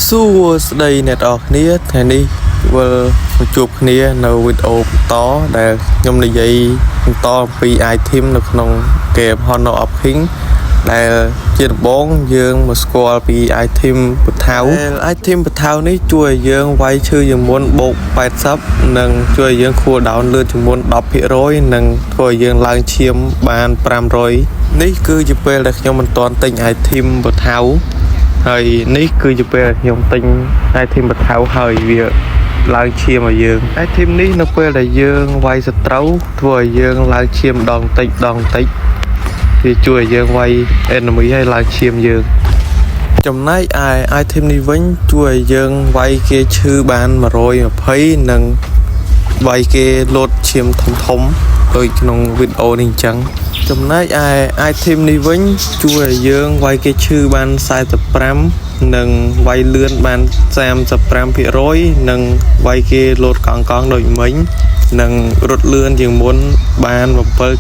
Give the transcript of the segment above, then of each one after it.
សួស្តីអ្នកទាំងអស់គ្នាថ្ងៃនេះវិលមកជួបគ្នានៅវីដេអូបន្តដែលខ្ញុំនិយាយបន្តអំពី item នៅក្នុង game Honor of King ដែលជាដំបូងយើងមកស្គាល់ពី item ពូថៅដែល item ពូថៅនេះជួយឲ្យយើងវាយឈឺជាងមុនបូក80និងជួយឲ្យយើង cool down លឿនជាងមុន10%និងធ្វើឲ្យយើងឡើងឈាមបាន500នេះគឺជាពេលដែលខ្ញុំមិនទាន់ទិញ item ពូថៅ ហើយនេះគឺជាពេលដែលខ្ញុំទិញ item ពូថៅហើយវាឡើងឈាមឲ្យយើង item នេះនៅពេលដែលយើងវាយសត្រូវធ្វើឲ្យយើងឡើងឈាមដងតិចដងតិចវាជួយឲ្យយើងវាយ enemy ឲ្យឡើងឈាមយើង ចំណែកឯ item នេះវិញជួយឲ្យយើងវាយគេឈឺបាន120និងវាយគេលោតឈាមធំធំៗដូចក្នុងវីដេអូនេះអញ្ចឹងចំណែកឯ item នេះវិញជួយឲ្យយើងវាយគេឈឺបាន45និងវាយលឿនបាន35%និងវាយគេលោតកង់កង់ដូចមិញនិងរត់លឿនជាងមុនបាន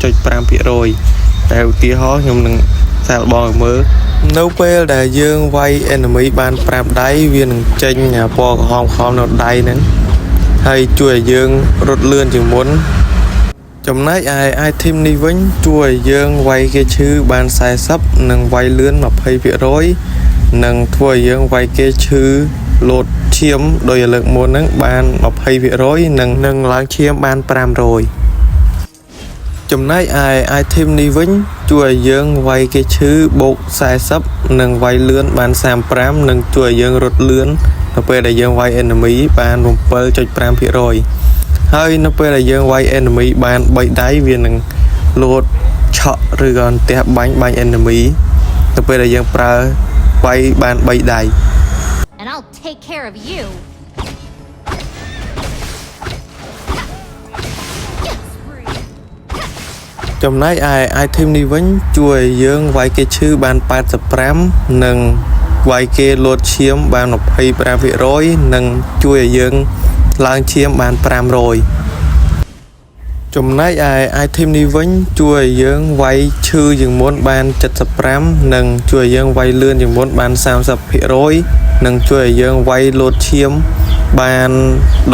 7.5%តែឧទាហរណ៍ខ្ញុំនឹងសាកល្បងឲ្យមើលនៅពេលដែលយើងវាយ enemy បាន5ដៃវានឹងចេញអាពណ៌ក្រហមក្រហមនៅដៃហ្នឹងហើយជួយឲ្យយើងរត់លឿនជាងមុន ចំណែកឯ item នេះវិញជួយឲ្យយើងវាយគេឈឺបាន40និងវាយលឿន20%និងធ្វើឲ្យយើងវាយគេឈឺលោតឈាមដោយលើកមុនហ្នឹងបាន20%និងនឹងឡើងឈាមបាន500ចំណែកឯ item នេះវិញជួយឲ្យយើងវាយគេឈឺបូក40និងវាយលឿនបាន35និងជួយឲ្យយើងរត់លឿននៅពេលដែលយើងវាយ enemy បាន7.5%ហើយនៅពេលដែលយើងវាយ enemy បាន3ដៃវានឹងលោតឆក់ឬក៏អន្ទះបាញ់បាញ់ enemy នៅពេលដែលយើងប្រើវាយបាន3ដៃ And I'll take care of you. ចំណែកឯ item នេះវិញជួយឲ្យយើងវាយគេឈឺបាន85និងវាយគេលោតឈាមបាន25%និងជួយឲ្យយើងឡើងឈាមបាន500ចំណែកឯ item នេះវិញជួយឲ្យយើងវាយឈឺជាងមុនបាន75និងជួយឲ្យយើងវាយលឿនជាងមុនបាន30%និងជួយឲ្យយើងវាយលោតឈាមបាន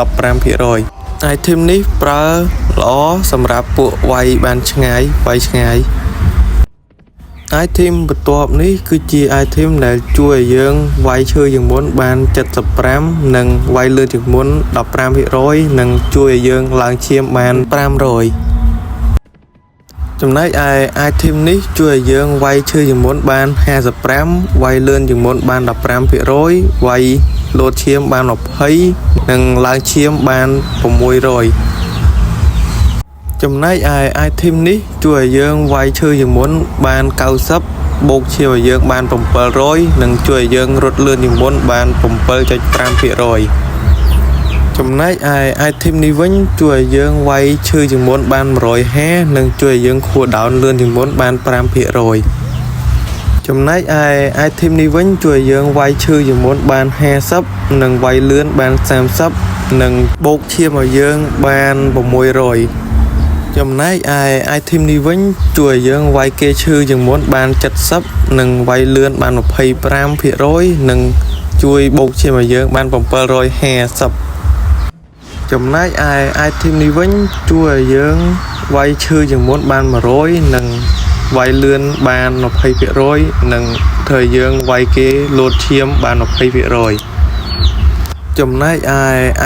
15% item នេះប្រើល្អសម្រាប់ពួកវាយបានឆ្ងាយវាយឆ្ងាយ item បន្ទាប់នេះគឺជា item ដែលជួយឲ្យយើងវាយឈឺជាងមុនបាន75និងវាយលឿនជាងមុន15%និងជួយឲ្យយើងឡើងឈាមបាន500ចំណែកឯ item នេះជួយឲ្យយើងវាយឈឺជាងមុនបាន55វាយលឿនជាងមុនបាន15%វាយលោតឈាមបាន20និងឡើងឈាមបាន600ចំណែកឯ item នេះជួយឲ្យយើងវាយឈឺជាងមុនបាន90បូកឈាមឲ្យយើងបាន700និងជួយឲ្យយើងរត់លឿនជាងមុនបាន7.5%ចំណែកឯ item នេះវិញជួយឲ្យយើងវាយឈឺជាងមុនបាន150និងជួយឲ្យយើង cool down លឿនជាងមុនបាន5%ចំណែកឯ item នេះវិញជួយឲ្យយើងវាយឈឺជាងមុនបាន50និងវាយលឿនបាន30និងបូកឈាមឲ្យយើងបាន600ចំណែកឯ item នេះវិញជួយឲ្យយើងវាយគេឈឺជាងមុនបាន70និងវាយលឿនបាន25%និងជួយបូកឈាមឲ្យយើងបាន750ចំណែកឯ item នេះវិញជួយឲ្យយើងវាយឈឺជាងមុនបាន100និងវាយលឿនបាន20%និងធ្វើឲ្យយើងវាយគេលោតឈាមបាន20%ចំណែកឯ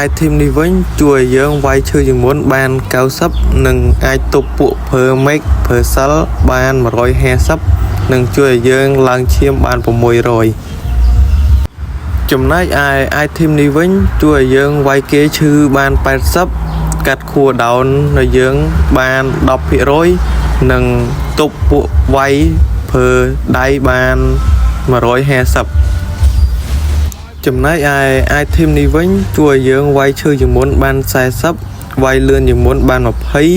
item នេះវិញជួយឲ្យយើងវាយឈឺជាងមុនបាន90និងអាចទប់ពួកប្រើ Mage ប្រើសិលបាន150និងជួយឲ្យយើងឡើងឈាមបាន600ចំណែកឯ item នេះវិញជួយឲ្យយើងវាយគេឈឺបាន80កាត់ cool down នៅយើងបាន10%និងទប់ពួកវាយប្រើដៃបាន150ចំណែកឯ item នេះវិញជួយឲ្យយើងវាយឈឺជាងមុនបាន40វាយលឿនជាងមុនបាន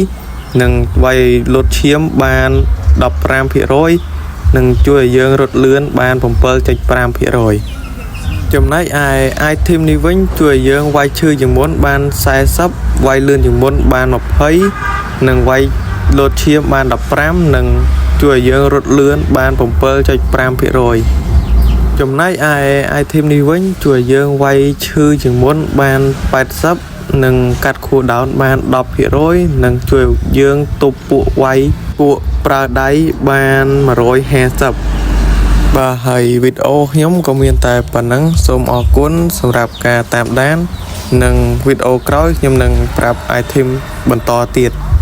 20និងវាយលោតឈាមបាន15%និងជួយឲ្យយើងរត់លឿនបាន7.5%ចំណែកឯ item នេះវិញជួយឲ្យយើងវាយឈឺជាងមុនបាន40វាយលឿនជាងមុនបាន20និងវាយលោតឈាមបាន15និងជួយឲ្យយើងរត់លឿនបាន7.5% ចំណែកឯ item នេះវិញជួយឲ្យយើងវាយឈឺជាងមុនបាន80និងកាត់ cooldown បាន10%និងជួយឲ្យយើងទប់ពួកវាយពួកប្រើដៃបាន150បាទហើយវីដេអូខ្ញុំក៏មានតែប៉ុណ្ណឹងសូមអរគុណសម្រាប់ការតាមដាន និងវីដេអូក្រោយខ្ញុំនឹងប្រាប់ item បន្តទៀត។